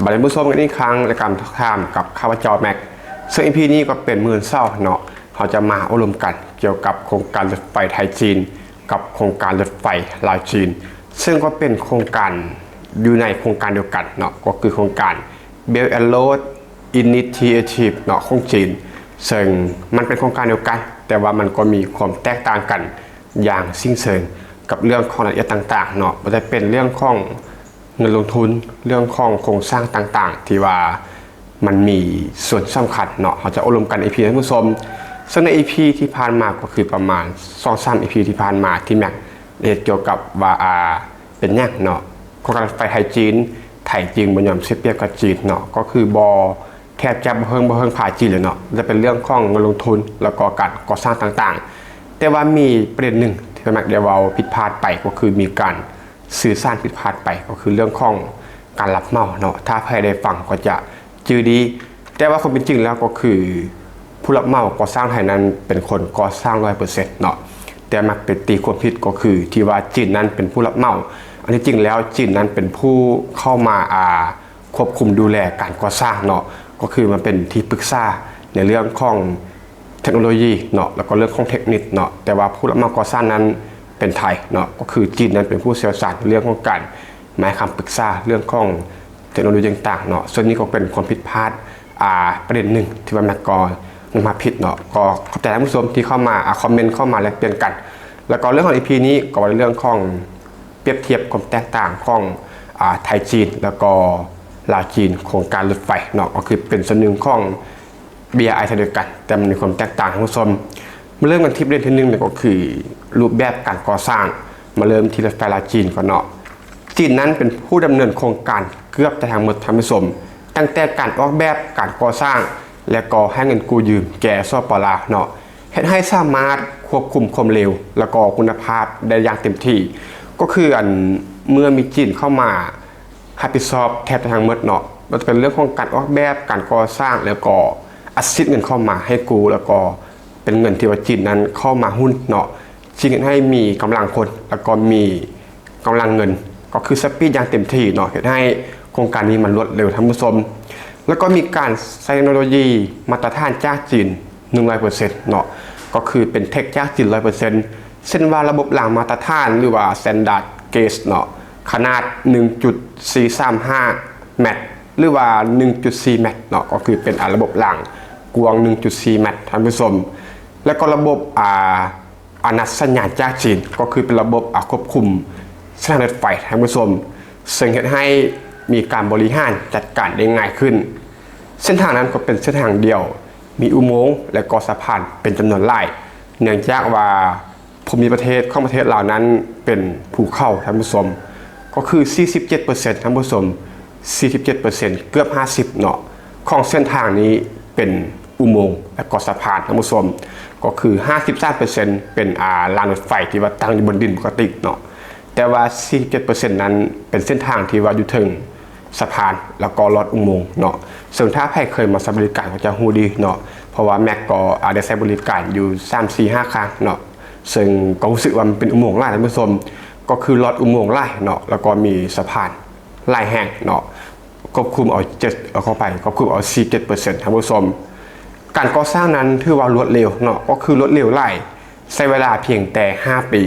ບາດນີ້ຜູ້ຊົມກັນອີກຄັ້ງ ລາຍການ Talk Time ກັບຂ້າພະເຈົ້າ Max. ເຊິ່ງ ອີພີ ນີ້ກໍເປັນມື້ວັນເສົາເນາະ, ເຮົາຈະມາໂອ້ລົມກັນກ່ຽວກັບໂຄງການລົດໄຟໄທຈີນ ກັບໂຄງການລົດໄຟລາວຈີນ, ເຊິ່ງກໍເປັນໂຄງການ ຢູ່ໃນໂຄງການດຽວກັນເນາະ, ກໍຄືໂຄງການ Belt and Road Initiative ເນາະ ຂອງຈີນ, ເຊິ່ງມັນເປັນໂຄງການດຽວກັນ, ແຕ່ວ່າມັນກໍມີຄວາມແຕກຕ່າງກັນຢ່າງສິ້ນເຊີງ ກັບເລື່ອງຂອງລາຍລະອຽດຕ່າງໆເນາະ, ບໍ່ວ່າຈະເປັນເລື່ອງຂອງເງິນລົງທຶນ, ເລື່ອງຂອງໂຄງສ້າງຕ່າງໆ ທີ່ວ່າມັນມີສ່ວນສຳຄັນເນາະ. ເຮົາຈະໂອ້ລົມກັນ ອີພີ ທ່ານຜູ້ຊົມ, ເຊິ່ງໃນ ອີພີ ທີ່ຜ່ານມາ ກໍຄືປະມານ ສອງສາມ ອີພີ ທີ່ຜ່ານມາ ທີ່ Max ເຮັດກ່ຽວກັບວ່າ ອ່າ ເປັນຫຍັງເນາະ ໂຄງການລົດໄຟໄທຈີນ ໄທຈຶ່ງບໍ່ຍອມເສຍປຽບກັບຈີນເນາະ, ກໍຄືບໍ່ ແທບຈະບໍ່ເພິ່ງ ບໍ່ເພິ່ງພາຈີນເລີຍເນາະ, ຈະເປັນເລື່ອງຂອງເງິນລົງທຶນ ແລ້ວກໍການກໍ່ສ້າງຕ່າງໆ. ແຕ່ວ່າມີປະເດັນໜຶ່ງທີ່ Max ໄດ້ເວົ້າຜິດພາດໄປ ກໍຄືມີການສື່ສານຜິດພາດໄປ ກໍຄືເລື່ອງຂອງການຮັບເໝົາເນາະ, ຖ້າໃຜໄດ້ຟັງກໍຈະຈື່ດີ. ແຕ່ວ່າຄວາມເປັນຈິງແລ້ວກໍຄື ຜູ້ຮັບເໝົາກໍ່ສ້າງໄທນັ້ນເປັນຄົນກໍ່ສ້າງ ຮ້ອຍເປີເຊັນເນາະ, ແຕ່ມັກໄປຕີຄວາມຜິດ ກໍຄືທີ່ວ່າຈີນນັ້ນເປັນຜູ້ຮັບເໝົາ. ອັນທີ່ຈິງແລ້ວຈີນນັ້ນເປັນຜູ້ເຂົ້າມາ ອ່າ ຄວບຄຸມດູແລການກໍ່ສ້າງເນາະ, ກໍຄືມາເປັນທີ່ປຶກສາໃນເລື່ອງຂອງເທັກໂນໂລຢີເນາະ ແລ້ວກໍເລື່ອງຂອງເທັກນິກເນາະ, ແຕ່ວ່າຜູ້ຮັບເໝົາກໍ່ສ້າງນັ້ນເປັນໄທເນາະ, ກໍຄືຈີນນັ້ນເປັນຜູ້ຊ່ຽວຊານເລື່ອງຂອງການມາໃຫ້ຄຳປຶກສາເລື່ອງຂອງເທັກໂນໂລຢີຕ່າງໆເນາະ. ສ່ວນນີ້ກໍເປັນຄວາມຜິດພາດ ອ່າ ປະເດັນໜຶ່ງທີ່ວ່າ Max ກໍນຳມາຜິດເນາະ. ກໍຂອບໃຈທ່ານຜູ້ຊົມທີ່ເຂົ້າມາ ອ່າ ຄອມເມັນເຂົ້າມາແລກປ່ຽນກັນ. ແລ້ວກໍເລື່ອງຂອງ ອີພີ ນີ້ກໍເວົ້າໃນເລື່ອງຂອງ ປຽບທຽບຄວາມແຕກຕ່າງຂອງ ອາ ໄທຈີນ ແລ້ວກໍລາວຈີນ ໂຄງການລົດໄຟເນາະ, ກໍຄືເປັນສ່ວນໜຶ່ງຂອງ BRI ເຊັ່ນດຽວກັນ, ແຕ່ມັນມີຄວາມແຕກຕ່າງ ທ່ານຜູ້ຊົມ. ມາເລີ່ມກັນທີ່ປະເດັນທີໜຶ່ງ ນັ້ນກໍຄືຮູບແບບການກໍ່ສ້າງ. ມາເລີ່ມທີ່ລົດໄຟລາວຈີນກ່ອນເນາະ. ຈີນນັ້ນເປັນຜູ້ດຳເນີນໂຄງການເກືອບຈະທັງໝົດ ທ່ານຜູ້ຊົມ, ຕັ້ງແຕ່ການອອກແບບ, ການກໍ່ສ້າງ ແລະກໍໃຫ້ເງິນກູ້ຢືມແກ່ ສປ ລາວເນາະ. ເຮັດໃຫ້ສາມາດຄວບຄຸມຄວາມເລັວ ແລະກໍຄຸນນະພາບໄດ້ຢ່າງເຕັມທີ່, ກໍຄື ອັນ ເມື່ອມີຈີນເຂົ້າມາຮັບຜິດຊອບແທບຈະທັງໝົດເນາະ, ບໍ່ວ່າຈະເປັນເລື່ອງຂອງການອອກແບບ, ການກໍ່ສ້າງ ແລະກໍອັດສີດເງິນເຂົ້າມາໃຫ້ກູ້ ແລະກໍເປັນເງິນທີ່ວ່າຈີນນັ້ນເຂົ້າມາຫຸ້ນເນາະ, ຈຶ່ງເຮັດໃຫ້ມີກຳລັງຄົນ ແລະກໍມີ ກຳລັງເງິນ ກໍຄືສະປີດຢ່າງເຕັມທີ່ເນາະ, ເຮັດໃຫ້ໂຄງການນີ້ມັນລວດເລັວ ທ່ານຜູ້ຊົມ. ແລ້ວກໍມີການໃຊ້ເທັກໂນໂລຢີມາດຕະຖານຈາກຈີນ ໜຶ່ງຮ້ອຍເປີເຊັນເນາະ, ກໍຄືເປັນເທັກຈາກຈີນ ຮ້ອຍເປີເຊັນ, ເຊັ່ນວ່າລະບົບລາງມາດຕະຖານ ຫຼືວ່າ Standard Gauge ເນາະ, ຂະໜາດ ໜຶ່ງຈຸດສີ່ສາມຫ້າແມັດ ຫຼືວ່າ ໜຶ່ງຈຸດສີ່ແມັດເນາະ, ກໍຄືເປັນ ອາ ລະບົບລາງກວ້າງ ໜຶ່ງຈຸດສີ່ແມັດ ທ່ານຜູ້ຊົມ. ແລ້ວກໍລະບົບ ອາ ອານັດສັນຍານຈາກຈີນ ກໍຄືເປັນລະບົບ ອາ ຄວບຄຸມເສັ້ນທາງລົດໄຟ ທ່ານຜູ້ຊົມ, ເຊິ່ງເຮັດໃຫ້ມີການບໍລິຫານຈັດການໄດ້ງ່າຍຂຶ້ນ. ເສັ້ນທາງນັ້ນກໍເປັນເສັ້ນທາງດ່ຽວ, ມີອຸໂມງ ແລະກໍສະພານເປັນຈຳນວນຫຼາຍ, ເນື່ອງຈາກວ່າພູມິປະເທດຂອງປະເທດລາວນັ້ນເປັນພູເຂົາ ທ່ານຜູ້ຊົມ, ກໍຄື ສີ່ສິບເຈັດເປີເຊັນ ທ່ານຜູ້ຊົມ, ສີ່ສິບເຈັດເປີເຊັນ ເກືອບ ຫ້າສິບເນາະ ຂອງເສັ້ນທາງນີ້ເປັນອຸໂມງ ແລະກໍສະພານ ທ່ານຜູ້ຊົມ, ກໍຄື ຫ້າສິບສາມເປີເຊັນ ເປັນ ອາ ລາງລົດໄຟທີ່ວ່າຕັ້ງຢູ່ບົນດິນປົກກະຕິເນາະ, ແຕ່ວ່າ ສີ່ສິບເຈັດເປີເຊັນ ນັ້ນເປັນເສັ້ນທາງທີ່ວ່າຢູ່ເທິງສະພານ ແລ້ວກໍລອດອຸໂມງເນາະ, ເຊິ່ງຖ້າໃຜເຄີຍມາໃຊ້ບໍລິການກໍຈະຮູ້ດີເນາະ, ເພາະວ່າ Max ກໍ ອາ ໄດ້ໃຊ້ບໍລິການຢູ່ ສາມ ສີ່ ຫ້າ ຄັ້ງເນາະ, ເຊິ່ງກໍຮູ້ສຶກວ່າມັນເປັນອຸໂມງຫຼາຍ ທ່ານຜູ້ຊົມ, ກໍຄືລອດອຸໂມງຫຼາຍເນາະ, ແລ້ວກໍມີສະພານ ຫຼາຍແຫ່ງເນາະ, ຄວບຄຸມເອົາເຈັດ ເອົາເຂົ້າໄປ ຄວບຄຸມເອົາ ສີ່ສິບເຈັດເປີເຊັນ ທ່ານຜູ້ຊົມ. ການກໍ່ສ້າງນັ້ນຖືວ່າລວດເລັວເນາະ, ກໍຄືລວດເລັວຫຼາຍ, ໃຊ້ເວລາພຽງແຕ່ຫ້າປີ,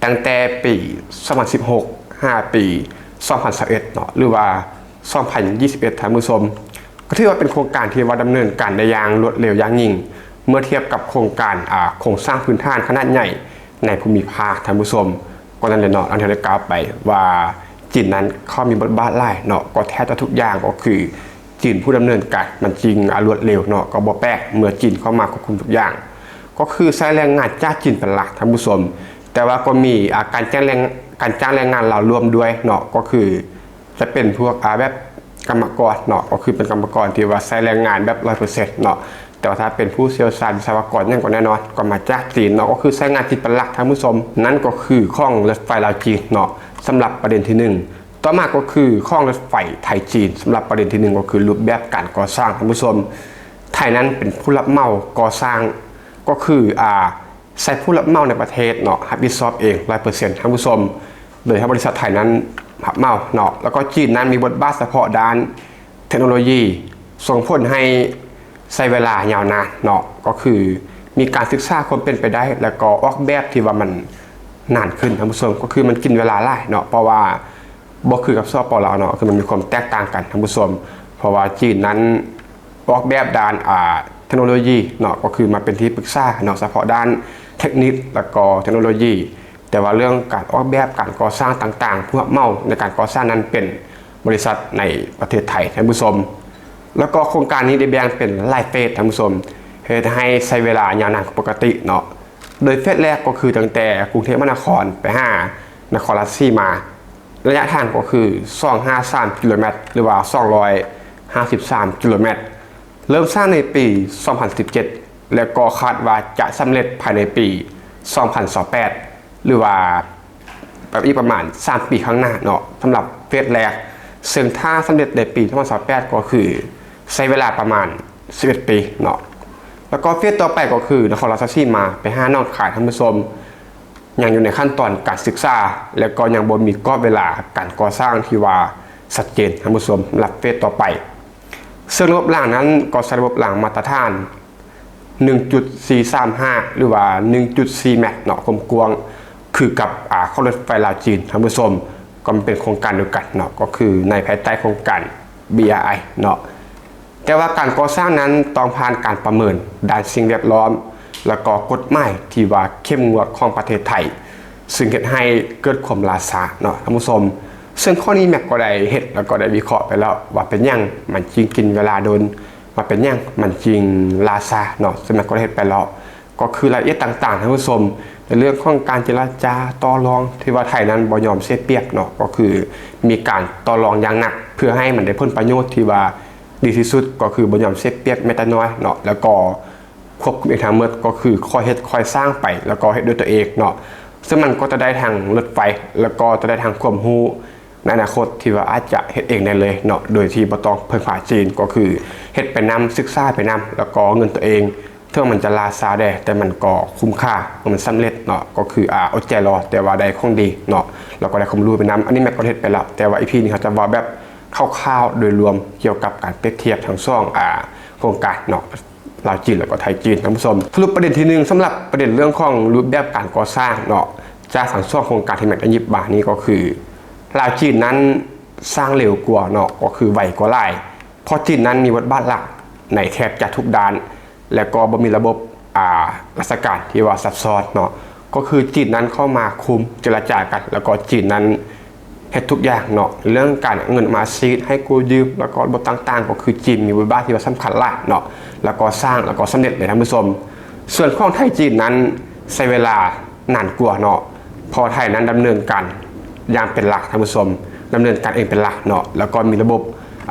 ຕັ້ງແຕ່ປີສອງພັນສິບຫົກ ຫາປີສອງພັນຊາວເອັດເນາະ ຫຼືວ່າສອງພັນຊາວເອັດ ທ່ານຜູ້ຊົມ. ກໍຖືວ່າເປັນໂຄງການທີ່ວ່າດຳເນີນການໄດ້ຢ່າງລວດເລັວຢ່າງຍິ່ງ ເມື່ອທຽບກັບໂຄງການ ອາ ໂຄງສ້າງພື້ນຖານຂະໜາດໃຫຍ່ໃນພູມິພາກ ທ່ານຜູ້ຊົມ. ກໍນັ້ນແຫຼະເນາະ, ດັ່ງທີ່ໄດ້ກ່າວໄປວ່າຈີນນັ້ນເຂົ້າມີບົດບາດຫຼາຍເນາະ, ກໍແທບຈະທຸກຢ່າງກໍຄືຈີນຜູ້ດຳເນີນການ, ມັນຈຶ່ງ ອາ ລວດເລັວເນາະ, ກໍບໍ່ແປກເມື່ອຈີນເຂົ້າມາຄວບຄຸມທຸກຢ່າງ, ກໍຄືໃຊ້ແຮງງານຈາກຈີນເປັນຫຼັກ ທ່ານຜູ້ຊົມ. ແຕ່ວ່າກໍມີ ອາ ການຈ້າງແຮງ ການຈ້າງແຮງງານລາວຮ່ວມດ້ວຍເນາະ, ກໍຄື ຈະເປັນພວກ ອາ ແບບກຳມະກອນເນາະ, ກໍຄືເປັນກຳມະກອນທີ່ວ່າໃຊ້ແຮງງານແບບ ຮ້ອຍເປີເຊັນ ເນາະ, ແຕ່ວ່າຖ້າເປັນຜູ້ຊ່ຽວຊານ ວິສະວະກອນຫຍັງກໍແນ່ນອນ ກໍມາຈາກຈີນເນາະ, ກໍຄືໃຊ້ງານຈີນເປັນຫຼັກ ທ່ານຜູ້ຊົມ. ນັ້ນກໍຄືຂອງລົດໄຟລາວຈີນເນາະ, ສຳລັບປະເດັນທີໜຶ່ງ. ຕໍ່ມາກໍຄືຂອງລົດໄຟໄທຈີນ, ສຳລັບປະເດັນທີໜຶ່ງ ກໍຄືຮູບແບບການກໍ່ສ້າງ ທ່ານຜູ້ຊົມ. ໄທນັ້ນເປັນຜູ້ຮັບເໝົາກໍ່ສ້າງ, ກໍຄື ອາ ໃຊ້ຜູ້ຮັບເໝົາໃນປະເທດເນາະ ຮັບຜິດຊອບເອງ ຮ້ອຍເປີເຊັນ ທ່ານຜູ້ຊົມ, ໂດຍໃຫ້ບໍລິສັດໄທນັ້ນຮັບເໝົາເນາະ, ແລ້ວກໍຈີນນັ້ນມີບົດບາດສະເພາະດ້ານ ເທັກໂນໂລຢີສົ່ງຜົນໃຫ້ໃຊ້ເວລາຍາວນານເນາະ ກໍຄືມີການສຶກສາຄວາມເປັນໄປໄດ້ ແລ້ວກໍອອກແບບທີ່ວ່າມັນນານຂຶ້ນ ທ່ານຜູ້ຊົມ ກໍຄືມັນກິນເວລາຫຼາຍເນາະ ເພາະວ່າບໍ່ຄືກັບ ສປປ ລາວເນາະ ຄືມັນມີຄວາມແຕກຕ່າງກັນ ທ່ານຜູ້ຊົມ ເພາະວ່າຈີນນັ້ນອອກແບບດ້ານ ອ່າ ເທັກໂນໂລຢີເນາະ ກໍຄືມາເປັນທີ່ປຶກສາເນາະ ສະເພາະດ້ານເທັກນິກ ແລ້ວກໍເທັກໂນໂລຢີ ແຕ່ວ່າເລື່ອງການອອກແບບການກໍ່ສ້າງຕ່າງໆ ຜູ້ຮັບເໝົາໃນການກໍ່ສ້າງນັ້ນເປັນບໍລິສັດໃນປະເທດໄທ ທ່ານຜູ້ຊົມ. ແລ້ວກໍໂຄງການນີ້ໄດ້ແບ່ງເປັນຫຼາຍເຟສ ທ່ານຜູ້ຊົມ ເຮັດໃຫ້ໃຊ້ເວລາຍາວນານກວ່າປົກກະຕິເນາະ. ໂດຍເຟສແລກກໍຄືຕັ້ງແຕ່ກຸງເທບມະຫານະຄອນໄປຫານະຄອນລາຊະສີມາ ໄລຍະທາງກໍຄືສອງຮ້ອຍຫ້າສິບສາມກິໂລແມັດ ຫຼືວ່າສອງຮ້ອຍຫ້າສິບສາມກິໂລແມັດ ເລີ່ມສ້າງໃນປີສອງພັນສິບເຈັດ ແລະກໍຄາດວ່າຈະສຳເລັດພາຍໃນປີສອງພັນຊາວແປດ ຫຼືວ່າແບບອີກປະມານສາມປີຂ້າງໜ້າເນາະ ສຳລັບເຟສແລກ ເຊິ່ງຖ້າສຳເລັດໃນປີສອງພັນຊາວແປດ ກໍຄືໃຊ້ເວລາປະມານສິບເອັດປີເນາະ. ແລ້ວກໍເຟສຕໍ່ໄປກໍຄືນະຄອນລາຊະສີມາໄປຫາໜອງຄາຍ ທ່ານຜູ້ຊົມ ຍັງຢູ່ໃນຂັ້ນຕອນການສຶກສາ ແລະກໍຍັງບໍ່ມີກອບເວລາການກໍ່ສ້າງທີ່ວ່າຊັດເຈນ ທ່ານຜູ້ຊົມ ສຳລັບເຟສຕໍ່ໄປ. ເຊິ່ງລະບົບລາງນັ້ນກໍໃຊ້ລະບົບລາງມາດຕະຖານ ໜຶ່ງຈຸດສີ່ສາມຫ້າ ຫຼືວ່າ ໜຶ່ງຈຸດສີ່ແມັດເນາະ ຄວາມກວ້າງຄືກັບ ອາ ຂອງລົດໄຟລາວຈີນ ທ່ານຜູ້ຊົມ ກໍມັນເປັນໂຄງການດຽວກັນເນາະ ກໍຄືໃນພາຍໃຕ້ໂຄງການ BRI ເນາະ. ແຕ່ວ່າການກໍ່ສ້າງນັ້ນຕ້ອງຜ່ານການປະເມີນດ້ານສິ່ງແວດລ້ອມ ແລ້ວກໍກົດໝາຍທີ່ວ່າເຂັ້ມງວດຂອງປະເທດໄທ ຊຶ່ງເຮັດໃຫ້ເກີດຄວາມລ່າຊ້າເນາະ ທ່ານຜູ້ຊົມ. ເຊິ່ງຂໍ້ນີ້ແມັກກໍໄດ້ເຮັດ ແລ້ວກໍໄດ້ວິເຄາະໄປແລ້ວວ່າເປັນຫຍັງມັນຈຶ່ງກິນເວລາດົນ ວ່າເປັນຫຍັງມັນຈຶ່ງລ່າຊ້າເນາະ ເຊິ່ງແມັກກໍໄດ້ເຮັດໄປແລ້ວ ກໍຄືລາຍລະອຽດຕ່າງໆ ທ່ານຜູ້ຊົມ ໃນເລື່ອງຂອງການເຈລະຈາຕໍ່ລອງ ທີ່ວ່າໄທນັ້ນບໍ່ຍອມເສຍປຽບເນາະ ກໍຄືມີການຕໍ່ລອງຢ່າງໜັກ ເພື່ອໃຫ້ມັນໄດ້ຜົນປະໂຫຍດທີ່ວ່າດີທີ່ສຸດ ກໍຄືບໍ່ຍອມເສຍປຽບແມ້ແຕ່ນ້ອຍເນາະ ແລ້ວກໍຄວບຄຸມເອງທັງໝົດ ກໍຄືຄ່ອຍເຮັດຄ່ອຍສ້າງໄປ ແລ້ວກໍເຮັດດ້ວຍຕົວເອງເນາະ ເຊິ່ງມັນກໍຈະໄດ້ທັງລົດໄຟ ແລ້ວກໍຈະໄດ້ທັງຄວາມຮູ້ ໃນອະນາຄົດທີ່ວ່າອາດຈະເຮັດເອງໄດ້ເລີຍເນາະ ໂດຍທີ່ບໍ່ຕ້ອງເພິ່ງພາຈີນ ກໍຄືເຮັດໄປນຳ ສຶກສາໄປນຳ ແລ້ວກໍເງິນຕົວເອງ ເຖິງວ່າມັນຈະລ່າຊ້າແດ່ ແຕ່ມັນກໍຄຸ້ມຄ່າ ເມື່ອມັນສຳເລັດເນາະ ກໍຄື ອາ ອົດໃຈລໍ ແຕ່ວ່າໄດ້ຂອງດີເນາະ ແລ້ວກໍໄດ້ຄວາມຮູ້ໄປນຳ. ອັນນີ້ແມັກກໍເຮັດໄປແລ້ວ ແຕ່ວ່າອີພີນີ້ເຮົາຈະເວົ້າແບບຄ່າວໆໂດຍລວມ ກ່ຽວກັບການປຽບທຽບທັງສອງ ອາ ໂຄງການເນາະ ລາວຈີນ ແລ້ວກໍໄທຈີນ ທ່ານຜູ້ຊົມ. ສະຫຼຸບປະເດັນທີໜຶ່ງ ສຳລັບປະເດັນເລື່ອງຂອງຮູບແບບການກໍ່ສ້າງເນາະ ຈາກທັງສອງໂຄງການທີ່ແມັກໄດ້ຫຍິບມານີ້ ກໍຄືລາວຈີນນັ້ນສ້າງເລັວກວ່າເນາະ ກໍຄືໄວກວ່າຫຼາຍ ເພາະຈີນນັ້ນມີບົດບາດຫຼັກໃນແທບຈະທຸກດ້ານ ແລະກໍບໍ່ມີລະບົບ ອາ ລາຊະການທີ່ວ່າຊັບຊ້ອນເນາະ ກໍຄືຈີນນັ້ນເຂົ້າມາຄຸມ ເຈລະຈາກັນ ແລ້ວກໍຈີນນັ້ນ ເຮັດທຸກຢ່າງເນາະ ເລື່ອງການເອົາເງິນມາສີດໃຫ້ກູ້ຢືມ ແລ້ວກໍລະບົບຕ່າງໆ ກໍຄືຈີນມີບົດບາດທີ່ວ່າສຳຄັນຫຼາຍເນາະ ແລ້ວກໍສ້າງ ແລ້ວກໍສຳເລັດເລີຍ ທ່ານຜູ້ຊົມ. ສ່ວນຂອງໄທຈີນນັ້ນໃຊ້ເວລານານກວ່າເນາະ ເພາະໄທນັ້ນດຳເນີນການຢ່າງເປັນຫຼັກ ທ່ານຜູ້ຊົມ ດຳເນີນການເອງເປັນຫຼັກເນາະ ແລ້ວກໍມີລະບົບ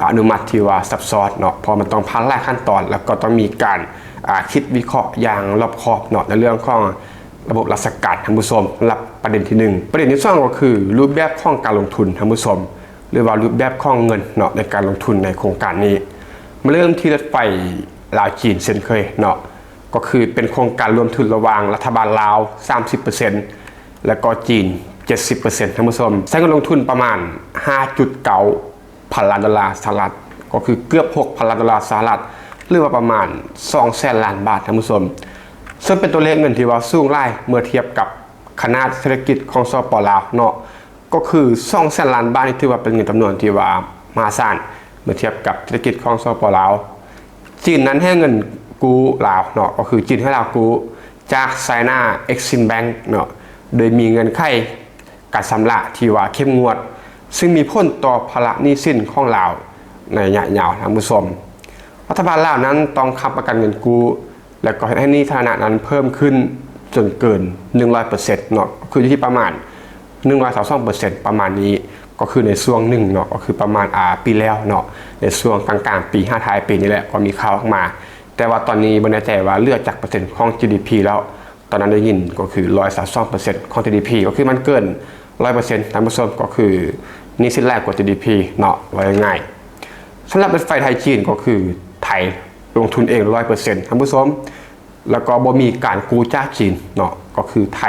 ອະນຸມັດທີ່ວ່າຊັບຊ້ອນເນາະ ເພາະມັນຕ້ອງຜ່ານຫຼາຍຂັ້ນຕອນ ແລ້ວກໍຕ້ອງມີການ ອາ ຄິດວິເຄາະຢ່າງລອບຄອບເນາະ ໃນເລື່ອງຂອງ ລະບົບລາຊະການ ທ່ານຜູ້ຊົມ ສຳລັບປະເດັນທີໜຶ່ງ. ປະເດັນທີສອງ ກໍຄືຮູບແບບຂອງການລົງທຶນ ທ່ານຜູ້ຊົມ ຫຼືວ່າຮູບແບບຂອງເງິນເນາະ ໃນການລົງທຶນໃນໂຄງການນີ້. ມາເລີ່ມທີ່ລົດໄຟລາວຈີນເຊັ່ນເຄີຍເນາະ ກໍຄືເປັນໂຄງການລວມທຶນລະຫວ່າງລັດຖະບານລາວສາມສິບເປີເຊັນ ແລ້ວກໍຈີນເຈັດສິບເປີເຊັນ ທ່ານຜູ້ຊົມ ໃຊ້ເງິນລົງທຶນປະມານຫ້າຈຸດເກົ້າ ພັນລ້ານໂດລາສະຫະລັດ ກໍຄືເກືອບຫົກພັນລ້ານໂດລາສະຫະລັດ ຫຼືວ່າປະມານສອງແສນລ້ານບາດ ທ່ານຜູ້ຊົມ. ເຊິ່ງເປັນຕົວເລກເງິນທີ່ວ່າສູງຫຼາຍເມື່ອທຽບກັບຂະໜາດເສດຖະກິດຂອງ ສປປ ລາວເນາະ ກໍຄືສອງແສນລ້ານບາດນີ້ ຖືວ່າເປັນເງິນຈຳນວນທີ່ວ່າມະຫາສານ ເມື່ອທຽບກັບເສດຖະກິດຂອງ ສປປ ລາວ. ຈີນນັ້ນໃຫ້ເງິນກູ້ລາວເນາະ ກໍຄືຈີນໃຫ້ລາວກູ້ຈາກ China Exim Bank ເນາະ ໂດຍມີເງື່ອນໄຂ ການຊຳລະທີ່ວ່າເຂັ້ມງວດ ຊຶ່ງມີຜົນຕໍ່ພາລະໜີ້ສິນຂອງລາວໃນໄລຍະຍາວ ທ່ານຜູ້ຊົມ. ລັດຖະບານລາວນັ້ນຕ້ອງຄ້ຳປະກັນເງິນກູ້ ແລະກໍເຮັດໃຫ້ໜີ້ສາທາລະນະນັ້ນເພີ່ມຂຶ້ນຈົນເກີນໜຶ່ງຮ້ອຍເປີເຊັນເນາະ ຄືຢູ່ທີ່ປະມານໜຶ່ງຮ້ອຍຊາວສອງເປີເຊັນ ປະມານນີ້ ກໍຄືໃນຊ່ວງໜຶ່ງເນາະ ກໍຄືປະມານ ອາ ປີແລ້ວເນາະ ໃນຊ່ວງກາງໆປີ ຫາທ້າຍປີນີ້ແຫຼະ ກໍມີຂ່າວອອກມາ. ແຕ່ວ່າຕອນນີ້ບໍ່ແນ່ໃຈວ່າເຫຼືອຈັກເປີເຊັນຂອງ ຈີດີພີ ແລ້ວ. ຕອນນັ້ນໄດ້ຍິນກໍຄືຮ້ອຍຊາວສອງເປີເຊັນຂອງ ຈີດີພີ ກໍຄືມັນເກີນຮ້ອຍເປີເຊັນ ທ່ານຜູ້ຊົມ ກໍຄືໜີ້ສິນຫຼາຍກວ່າ ຈີດີພີ ເນາະ ເວົ້າງ່າຍໆ. ສຳລັບລົດໄຟໄທຈີນ ກໍຄືໄທລົງທຶນເອງຮ້ອຍເປີເຊັນ ທ່ານຜູ້ຊົມ ແລ້ວກໍບໍ່ມີການກູ້ຈາກຈີນເນາະ ກໍຄືໄທ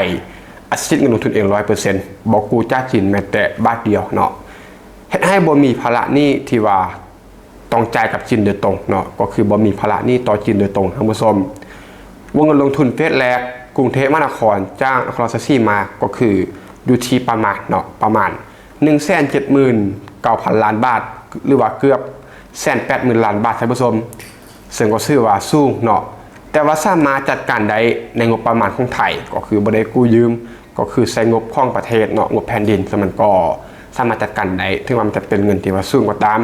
ອັດສີດເງິນລົງທຶນເອງຮ້ອຍເປີເຊັນ ບໍ່ກູ້ຈາກຈີນແມ້ແຕ່ບາດດຽວເນາະ ເຮັດໃຫ້ບໍ່ມີພາລະໜີ້ທີ່ວ່າ ຕ້ອງຈ່າຍກັບຈີນໂດຍຕົງເນາະ ກໍຄືບໍ່ມີພາລະໜີ້ຕໍ່ຈີນໂດຍຕົງ ທ່ານຜູ້ຊົມ. ວົງເງິນລົງທຶນເຟສແລກ ກຸງເທບມະຫານະຄອນ ຈາກນະຄອນລາຊະສີມາ ກໍຄືຢູ່ທີ່ປະມານເນາະ ປະມານໜຶ່ງແສນເຈັດໝື່ນເກົ້າພັນລ້ານບາດ ຫຼືວ່າເກືອບແສນແປດໝື່ນລ້ານບາດ ທ່ານຜູ້ຊົມ. ເຊິ່ງກໍຖືວ່າສູງເນາະ ແຕ່ວ່າສາມາດຈັດການໄດ້ໃນງົບປະມານຂອງໄທ ກໍຄືບໍ່ໄດ້ກູ້ຢືມ ກໍຄືໃຊ້ງົບຂອງປະເທດເນາະ ງົບແຜ່ນດິນ ສະນັ້ນມັນກໍສາມາດຈັດການໄດ້ ເຖິງວ່າມັນຈະເປັນເງິນທີ່ວ່າສູງກໍຕາມ.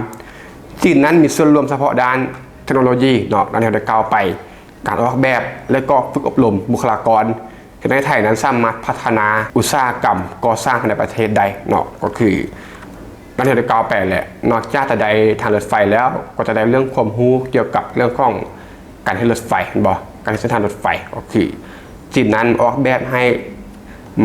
ຈີນນັ້ນມີສ່ວນຮ່ວມສະເພາະດ້ານເທັກໂນໂລຢີເນາະ ດັ່ງທີ່ເຮົາໄດ້ກ່າວໄປ, ການອອກແບບ ແລະກໍຝຶກອົບຮົມບຸກຄະລາກອນ ເຮັດໃຫ້ໄທນັ້ນສາມາດພັດທະນາອຸດສາຫະກຳກໍ່ສ້າງພາຍໃນປະເທດໄດ້ເນາະ ກໍຄື ດັ່ງທີ່ໄດ້ກ່າວໄປແຫຼະ ນອກຈາກຈະໄດ້ທາງລົດໄຟແລ້ວ ກໍຈະໄດ້ເລື່ອງຄວາມຮູ້ກ່ຽວກັບເລື່ອງຂອງການເຮັດລົດໄຟ ແມ່ນບໍ່? ການເຮັດເສັ້ນທາງລົດໄຟ ກໍຄືຈີນນັ້ນອອກແບບໃຫ້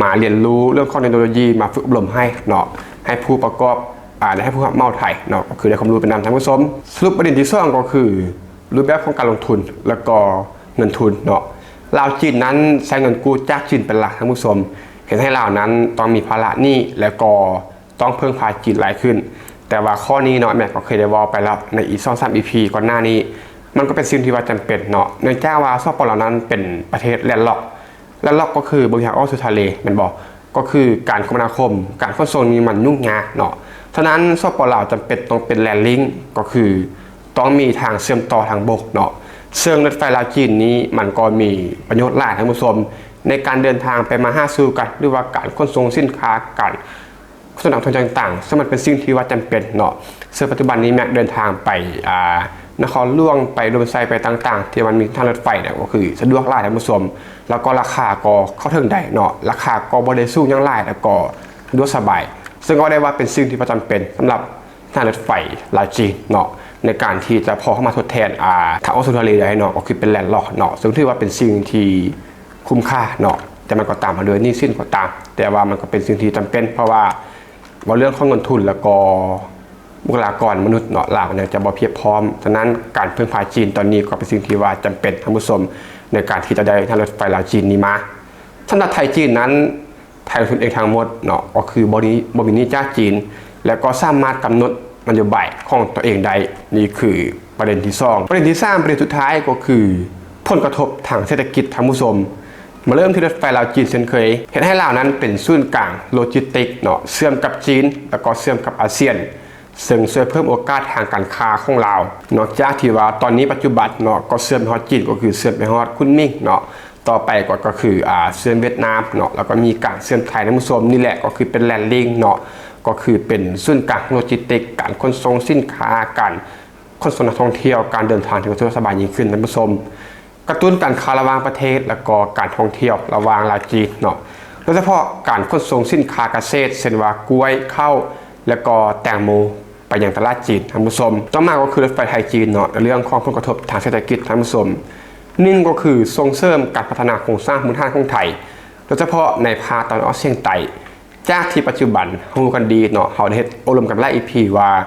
ມາຮຽນຮູ້ເລື່ອງຂອງເທັກໂນໂລຢີ ມາຝຶກອົບຮົມໃຫ້ເນາະ ໃຫ້ຜູ້ປະກອບ ອາ ແລະໃຫ້ຜູ້ຮັບເໝົາໄທເນາະ ກໍຄືໄດ້ຄວາມຮູ້ໄປນຳ ທ່ານຜູ້ຊົມ. ສະຫຼຸບປະເດັນທີສອງ ກໍຄືຮູບແບບຂອງການລົງທຶນ ແລະກໍເງິນທຶນເນາະ. ລາວຈີນນັ້ນໃຊ້ເງິນກູ້ຈາກຈີນເປັນຫຼັກ ທ່ານຜູ້ຊົມ ເຮັດໃຫ້ລາວນັ້ນຕ້ອງມີພາລະໜີ້ ແລະກໍ ຕ້ອງເພິ່ງພາຈີນຫຼາຍຂຶ້ນ. ແຕ່ວ່າຂໍ້ນີ້ເນາະ ແມັກກໍເຄີຍໄດ້ເວົ້າໄປແລ້ວໃນອີກສອງສາມອີພີກ່ອນໜ້ານີ້ ມັນກໍເປັນສິ່ງທີ່ວ່າຈຳເປັນເນາະ ເນື່ອງຈາກວ່າ ສປ ລາວນັ້ນເປັນປະເທດແລນລັອກ ແລນລັອກກໍຄືບໍ່ມີທາງອອກສູ່ທະເລ ແມ່ນບໍ່? ກໍຄືການຄົມມະນາຄົມ ການຂົນສົ່ງນີ້ມັນຫຍຸ້ງຍາກເນາະ. ສະນັ້ນ ສປ ລາວຈຳເປັນຕ້ອງເປັນແລນລິ້ງ ກໍຄືຕ້ອງມີທາງເຊື່ອມຕໍ່ທາງບົກເນາະ. ເຊິ່ງລົດໄຟລາວຈີນນີ້ມັນກໍມີປະໂຫຍດຫຼາຍ ທ່ານຜູ້ຊົມ ໃນການເດີນທາງໄປມາຫາສູ່ກັນ ຫຼືວ່າການຂົນສົ່ງສິນຄ້າ ການ ຂນສົ່ງນັກທ່ອງທ່ຽວຕ່າງໆ ເຊິ່ງມັນເປັນສິ່ງທີ່ວ່າຈຳເປັນເນາະ. ເຊິ່ງປັດຈຸບັນນີ້ແມັກເດີນທາງໄປ ອາ ນະຄອນຫຼວງ ໄປອຸດົມໄຊ ໄປຕ່າງໆ ທີ່ມັນມີທາງລົດໄຟນະ ກໍຄືສະດວກຫຼາຍ ທ່ານຜູ້ຊົມ ແລ້ວກໍລາຄາກໍເຂົ້າເຖິງໄດ້ເນາະ ລາຄາກໍບໍ່ໄດ້ສູງຫຍັງຫຼາຍ ແລ້ວກໍສະດວກສະບາຍ ເຊິ່ງກໍໄດ້ວ່າເປັນສິ່ງທີ່ວ່າຈຳເປັນສຳລັບທາງລົດໄຟລາວຈີນເນາະ ໃນການທີ່ຈະພໍເຂົ້າມາທົດແທນ ອາ ທາງອອກສູ່ທະເລໄດ້ເນາະ ກໍຄືເປັນແລນລັອກເນາະ ເຊິ່ງຖືວ່າເປັນສິ່ງທີ່ ຄຸ້ມຄ່າເນາະ ແຕ່ມັນກໍຕາມມາດ້ວຍໜີ້ສິນກໍຕາມ ແຕ່ວ່າມັນກໍເປັນສິ່ງທີ່ຈຳເປັນ ເພາະວ່າເວົ້າເລື່ອງຂອງເງິນທຶນ ແລ້ວກໍບຸກຄະລາກອນມະນຸດເນາະ ລາວຍັງຈະບໍ່ພຽບພ້ອມ. ສະນັ້ນ ການເພິ່ງພາຈີນຕອນນີ້ກໍເປັນສິ່ງທີ່ວ່າຈຳເປັນ ທ່ານຜູ້ຊົມ ໃນການທີ່ຈະໄດ້ທາງລົດໄຟລາວຈີນນີ້ມາ. ສຳລັບໄທຈີນນັ້ນ ໄທລົງທຶນເອງທັງໝົດເນາະ ກໍຄືບໍ່ມີ ບໍ່ມີໜີ້ຈາກຈີນ ແລະກໍສາມາດກຳນົດນະໂຍບາຍຂອງຕົວເອງໄດ້. ນີ້ຄືປະເດັນທີສອງ. ປະເດັນທີສາມ ປະເດັນສຸດທ້າຍກໍຄືຜົນກະທົບທາງເສດຖະກິດ ທ່ານຜູ້ຊົມ. ມາເລີ່ມທີ່ລົດໄຟລາວຈີນເຊັ່ນເຄີຍ ເຮັດໃຫ້ລາວນັ້ນເປັນສູນກາງໂລຈິສຕິກເນາະ ເຊື່ອມກັບຈີນ ແລ້ວກໍເຊື່ອມກັບອາຊຽນ ເຊິ່ງຊ່ວຍເພີ່ມໂອກາດທາງການຄ້າຂອງລາວ. ນອກຈາກທີ່ວ່າຕອນນີ້ປັດຈຸບັນເນາະ ກໍເຊື່ອມໄປຮອດຈີນ ກໍຄືເຊື່ອມໄປຮອດຄຸນໝິງເນາະ ຕໍ່ໄປກໍ ກໍຄື ອາ ເຊື່ອມຫວຽດນາມເນາະ ແລ້ວກໍມີການເຊື່ອມໄທ ທ່ານຜູ້ຊົມ. ນີ້ແຫຼະກໍຄືເປັນແລນລິ້ງເນາະ ກໍຄືເປັນສູນກາງໂລຈິສຕິກ ການຂົນສົ່ງສິນຄ້າ ການຂົນສົ່ງນັກທ່ອງທ່ຽວ ການເດີນທາງທີ່ສະດວກສະບາຍຍິ່ງຂຶ້ນ ທ່ານຜູ້ຊົມ. ກະຕຸ້ນການຄ້າລະຫວ່າງປະເທດ ແລ້ວກໍການທ່ອງທ່ຽວລະຫວ່າງລາວຈີນເນາະ ໂດຍສະເພາະການຂົນສົ່ງສິນຄ້າກະເສດ ເຊັ່ນວ່າກ້ວຍ, ເຂົ້າ ແລ້ວກໍແຕງໂມ ໄປຍັງຕະຫຼາດຈີນ ທ່ານຜູ້ຊົມ. ຕໍ່ມາກໍຄືລົດໄຟໄທຈີນເນາະ ໃນເລື່ອງຂອງຜົນກະທົບທາງເສດຖະກິດ ທ່ານຜູ້ຊົມ. ໜຶ່ງ ກໍຄືສົ່ງເສີມການພັດທະນາໂຄງສ້າງພື້ນຖານຂອງໄທ ໂດຍສະເພາະໃນພາກຕາເວັນອອກສຽງໃຕ້ ຈາກທີ່ປັດຈຸບັນຮູ້ກັນດີເນາະ ເຮົາໄດ້ເຮັດໂອ້ລົມກັນຫຼາຍອີພີວ່າ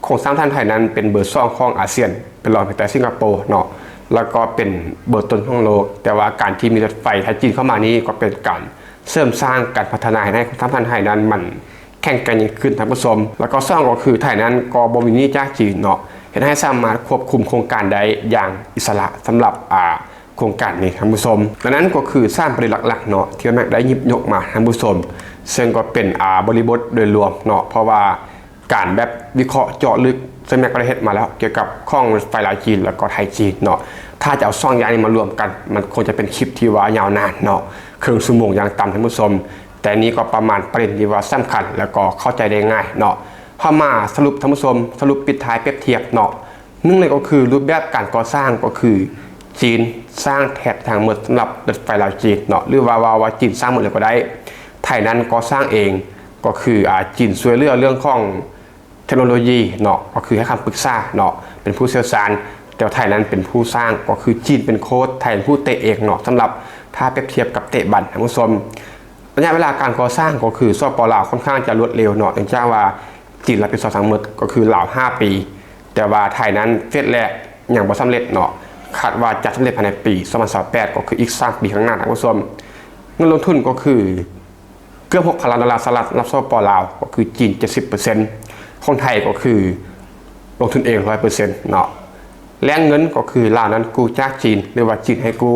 ໂຄງສ້າງທາງໄທນັ້ນເປັນເບີສອງຂອງອາຊຽນ ເປັນລອງພຽງແຕ່ສິງກະໂປເນາະ ແລ້ວກໍເປັນເບີຕົ້ນຂອງໂລກ. ແຕ່ວ່າການທີ່ມີລົດໄຟໄທຈີນເຂົ້າມານີ້ ກໍເປັນການເສີມສ້າງການພັດທະນາໃຫ້ໂຄງສ້າງທາງໄທນັ້ນມັນແຂງແກ່ງຍິ່ງຂຶ້ນ ທ່ານຜູ້ຊົມ. ແລ້ວກໍສອງ ກໍຄືໄທນັ້ນກໍບໍ່ມີໜີ້ຈາກຈີນເນາະ ເຮັດໃຫ້ສາມາດຄວບຄຸມໂຄງການໄດ້ຢ່າງອິດສະຫຼະ ສຳລັບ ອາ ໂຄງການນີ້ ທ່ານຜູ້ຊົມ. ແລະນັ້ນກໍຄືສາມປະເດັນຫຼັກໆເນາະ ທີ່ແມັກໄດ້ຫຍິບຍົກມາ ທ່ານຜູ້ຊົມ ເຊິ່ງກໍເປັນ ອາ ບໍລິບົດໂດຍລວມເນາະ ເພາະວ່າການແບບວິເຄາະເຈາະເລິກ ເຊິ່ງແມັກກໍໄດ້ເຮັດມາແລ້ວ ກ່ຽວກັບຂອງລົດໄຟລາວຈີນ ແລ້ວກໍໄທຈີນເນາະ. ຖ້າຈະເອົາສອງຢ່າງນີ້ມາລວມກັນ ມັນຄົງຈະເປັນຄລິບທີ່ວ່າຍາວນານເນາະ ເຄິ່ງຊົ່ວໂມງຢ່າງຕ່ຳ ທ່ານຜູ້ຊົມ. ແຕ່ນີ້ກໍປະມານປະເດັນທີ່ວ່າສຳຄັນ ແລ້ວກໍເຂົ້າໃຈໄດ້ງ່າຍເນາະ. ເຮົາມາສະຫຼຸບ ທ່ານຜູ້ຊົມ ສະຫຼຸບປິດທ້າຍປຽບທຽບເນາະ. ໜຶ່ງເລີຍກໍຄືຮູບແບບການກໍ່ສ້າງ ກໍຄືຈີນສ້າງແທບທັງໝົດສຳລັບລົດໄຟລາວຈີນເນາະ ຫຼືວ່າເວົ້າວ່າຈີນສ້າງໝົດເລີຍກໍໄດ້. ໄທນັ້ນກໍ່ສ້າງເອງ ກໍຄື ອາ ຈີນຊ່ວຍເຫຼືອເລື່ອງຂອງເທັກໂນໂລຢີເນາະ ກໍຄືໃຫ້ຄຳປຶກສາເນາະ ເປັນຜູ້ຊ່ຽວຊານ ແຕ່ວ່າໄທນັ້ນເປັນຜູ້ສ້າງ ກໍຄືຈີນເປັນໂຄດ ໄທເປັນຜູ້ເຕະເອງເນາະ ສຳລັບຖ້າປຽບທຽບກັບເຕະບານ ທ່ານຜູ້ຊົມ. ໄລຍະເວລາການກໍ່ສ້າງກໍຄື ສປ ລາວ ຄ່ອນຂ້າງຈະລວດເລັວເນາະ ເນື່ອງຈາກວ່າຈີນຮັບຜິດຊອບທັງໝົດ ກໍຄືລາວຫ້າປີ ແຕ່ວ່າໄທນັ້ນເຟສແລກຍັງບໍ່ສຳເລັດເນາະ ຄາດວ່າຈະສຳເລັດພາຍໃນປີສອງພັນຊາວແປດ ກໍຄືອີກສາມປີຂ້າງໜ້າ ທ່ານຜູ້ຊົມ. ເງິນລົງທຶນກໍຄືເກືອບຫົກພັນລ້ານໂດລາສະຫະລັດ ສຳລັບ ສປ ລາວ ກໍຄືຈີນເຈັດສິບເປີເຊັນ ຂອງໄທກໍຄື ລົງທຶນເອງ ຮ້ອຍເປີເຊັນເນາະ. ແຫຼ່ງເງິນກໍຄືລາວນັ້ນກູ້ຈາກຈີນ ຫຼືວ່າຈີນໃຫ້ກູ້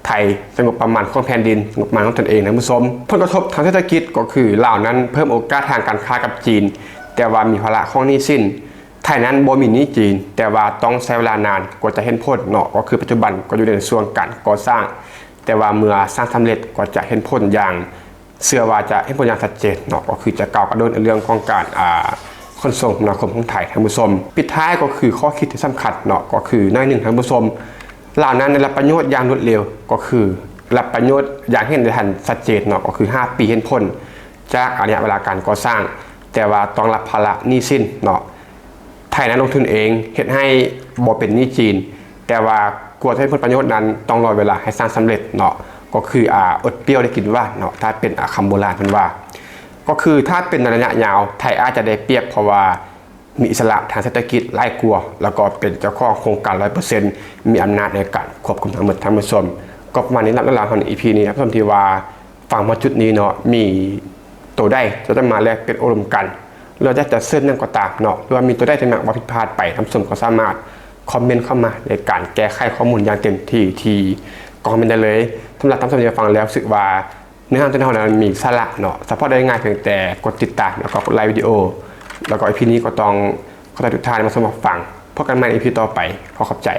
ໄທ ໃຊ້ງົບປະມານຂອງແຜ່ນດິນ, ງົບປະມານຂອງຕົນເອງນະທ່ານຜູ້ຊົມ. ຜົນກະທົບທາງເສດຖະກິດກໍຄືລາວນັ້ນເພີ່ມໂອກາດທາງການຄ້າກັບຈີນ ແຕ່ວ່າມີພາລະຂອງໜີ້ສິນ. ໄທນັ້ນບໍ່ມີໜີ້ຈີນ ແຕ່ວ່າຕ້ອງໃຊ້ເວລານານກວ່າຈະເຫັນຜົນເນາະ, ກໍຄືປັດຈຸບັນກໍຢູ່ໃນຊ່ວງການກໍ່ສ້າງ, ແຕ່ວ່າເມື່ອສ້າງສຳເລັດກໍຈະເຫັນຜົນຢ່າງ ເຊື່ອວ່າຈະເຫັນຜົນຢ່າງຊັດເຈນເນາະ, ກໍຄືຈະກ້າວກະໂດດໃນເລື່ອງຂອງການ ອ່າ ຂົນສົ່ງຄມນາຄົມຂອງໄທທ່ານຜູ້ຊົມ. ປິດທ້າຍກໍຄືຂໍ້ຄິດທີ່ສຳຄັນເນາະ, ກໍຄືໜ້ອຍໜຶ່ງທ່ານຜູ້ຊົມ, ລາວນັ້ນໄດ້ຮັບປະໂຫຍດຢ່າງລວດເລັວ, ກໍຄືໄດ້ຮັບປະໂຫຍດຢ່າງເຫັນໄດ້ທັນຊັດເຈນເນາະ, ກໍຄືຫ້າປີເຫັນຜົນຈາກໄລຍະເວລາການກໍ່ສ້າງ, ແຕ່ວ່າຕ້ອງຮັບພາລະໜີ້ສິນເນາະ. ໄທນັ້ນລົງທຶນເອງ ເຮັດໃຫ້ບໍ່ເປັນໜີ້ຈີນ, ແຕ່ວ່າກວ່າຈະເຫັນຜົນປະໂຫຍດນັ້ນຕ້ອງລໍເວລາໃຫ້ສ້າງສຳເລັດເນາະ, ກໍຄື ອ່າ ອົດປ່ຽວໄດ້ກິນຫວານເນາະ, ຖ້າເປັນ ອ່າ ຄຳໂບລານເພິ່ນວ່າ. ກໍຄືຖ້າເປັນໃນໄລຍະຍາວ ໄທອາດຈະໄດ້ປຽບ ເພາະວ່າມີອິດສະຫຼະທາງເສດຖະກິດຫຼາຍກວ່າ ແລ້ວກໍເປັນເຈົ້າຂອງໂຄງການ ຮ້ອຍເປີເຊັນ ມີອຳນາດໃນການຄວບຄຸມທັງໝົດທ່ານຜູ້ຊົມ. ກໍປະມານນີ້ສຳລັບເລື່ອງລາວຂອງ ອີ ພີ ນີ້, ທ່ານຜູ້ຊົມທີ່ວ່າ ຟັງມາຈຸດນີ້ເນາະ ມີໂຕໃດທີ່ຈະມາແລກປ່ຽນໂອ້ລົມກັນ ຫຼືຢາກຈະເສີມຫຍັງກໍຕາມເນາະ ຫຼືວ່າມີໂຕໃດທີ່ມັກເວົ້າຜິດພາດໄປ, ທ່ານຜູ້ຊົມກໍສາມາດຄອມເມັນເຂົ້າມາໃນການແກ້ໄຂຂໍ້ມູນຢ່າງເຕັມທີ່ ທີ່ກ້ອງຄອມເມັນໄດ້ເລີຍ. ສຳລັບທ່ານຜູ້ຊົມທີ່ຟັງແລ້ວຮູ້ສຶກວ່າເນື້ອຫາຂອງເຮົານັ້ນມີສາລະເນາະ, ສະເພາະໄດ້ງ່າຍພຽງແຕ່ກົດຕິດຕາມ ແລ້ວກໍກົດໄລວິດີໂອ, ແລ້ວກໍ ອີ ພີ ນີ້ກໍຕ້ອງຂໍຕ້ອນທຸກທ່ານມາຊົມມາຟັງ. ພົບກັນໃໝ່ ອີ ພີ ຕໍ່ໄປ. ຂໍຂອບໃຈ.